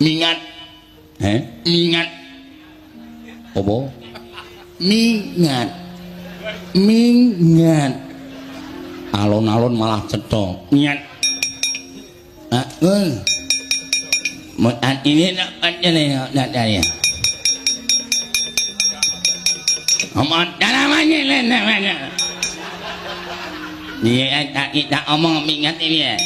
Mingat. Heh, mingat. Apa? Mingat. Mingat. Alon-alon malah cetha. Mingat. Aku mau ini nak nak ya. Iya, tak omong mingat ini ya.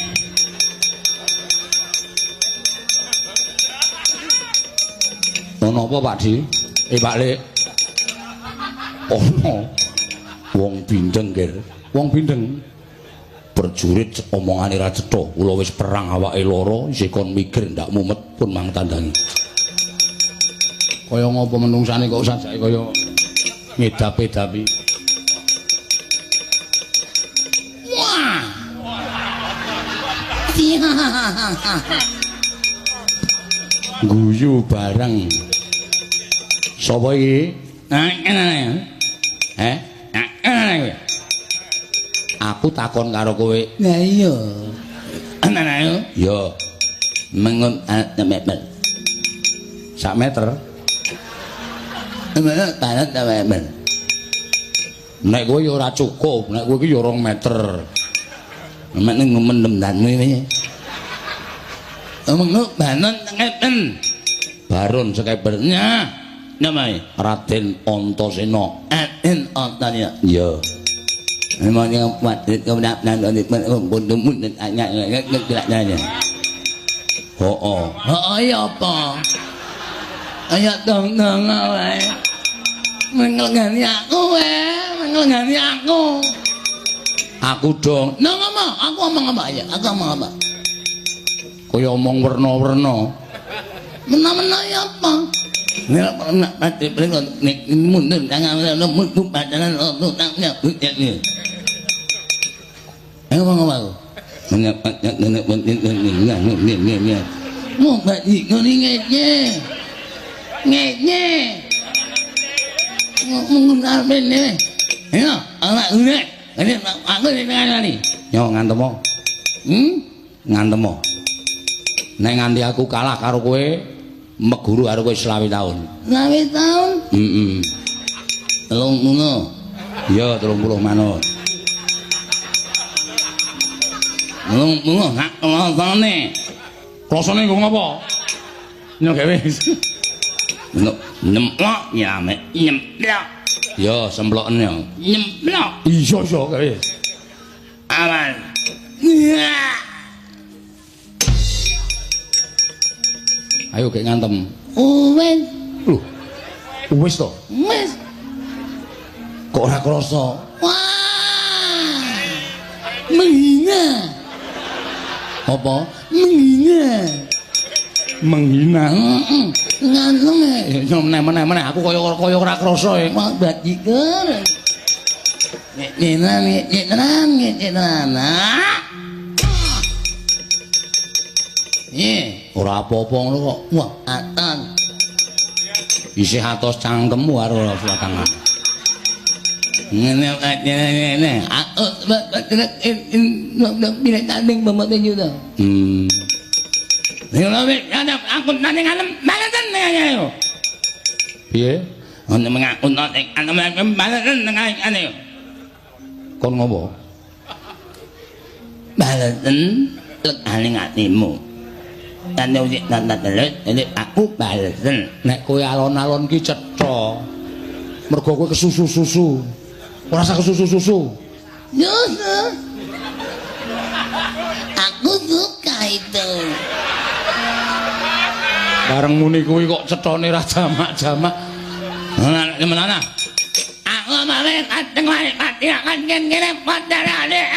Ono apa Pak Di? Pak Lek. Ono. Wong bindeng, Ger. Wong bindeng. Prajurit omongane ra cetha. Kula wis perang awake lara, isih kon mikir ndak mumet pun mang tandangi. Kaya ngopo menungsane kok sajake kaya ngedapi-dapi. Wah. Guyu bareng. Sapa iki? Heh? Aku takon karo kowe. Lah iya. Ana yo. Mengun meter. Sak meter. Nek kowe ya ora cukup, nek kowe iki ya 2 meter. Nek ngomendem danmu iki. Omong banon ngeten. Baron sekeber. Nah, namae Raden Antasena. Raden Antasena. Iya. Heeh. Heeh ya apa? Ayo dong-dong wae. Mengelegani aku wae, mengelegani aku. Aku dong. Nang ngomong, aku ngomong apa ya? Aku ngomong apa? Kaya omong werna-werna. Mena-mena ya apa? Yo ngantemo. Ngantemo. Nek nganti aku kalah karo kowe, meguru karo kowe 25 taun. 25 taun? Heeh. 30. Iya, 30 manut. 30 hak klosone. Klosone nggo ngopo? Nyo gawe. Nyemplok ya mek nyemplok. Ya, semploken ya. Nyemplok. Iya, iya gawe. Aman. Ayo gek ngantem. Wis. Lho. Wis to? Wis. Kok ora krasa? Wah. Menghina. Apa? Menghina. Menghina. Heeh. Ngantem e. Ya meneh-meneh aku kaya kaya ora krasa e. Wah, bajigur. Ngene ngene ngene. Iya, ora apa-apa ngono kok. Wah, aton. Isih atos cangkemmu karo tangan. Ngene ngene. Aku Piye? Kon ngopo? Balesen lekane atimu. Aku balesen. Nek kowe alon-alon ki cetha. Mergo kowe kesusu-susu. Ora usah kesusu-susu. Susu. Aku suka itu. Bareng muni kuwi kok cethane ra jamak-jamak. Lah, aku mawe kadeng wae pati akan kene padane.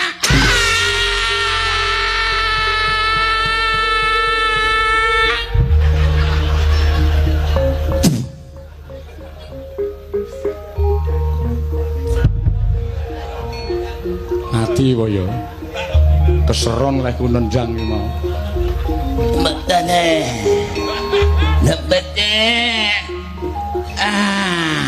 Mati kok ya. Keseron leh ku nendang iki mau. Metane. Lepete. Ah.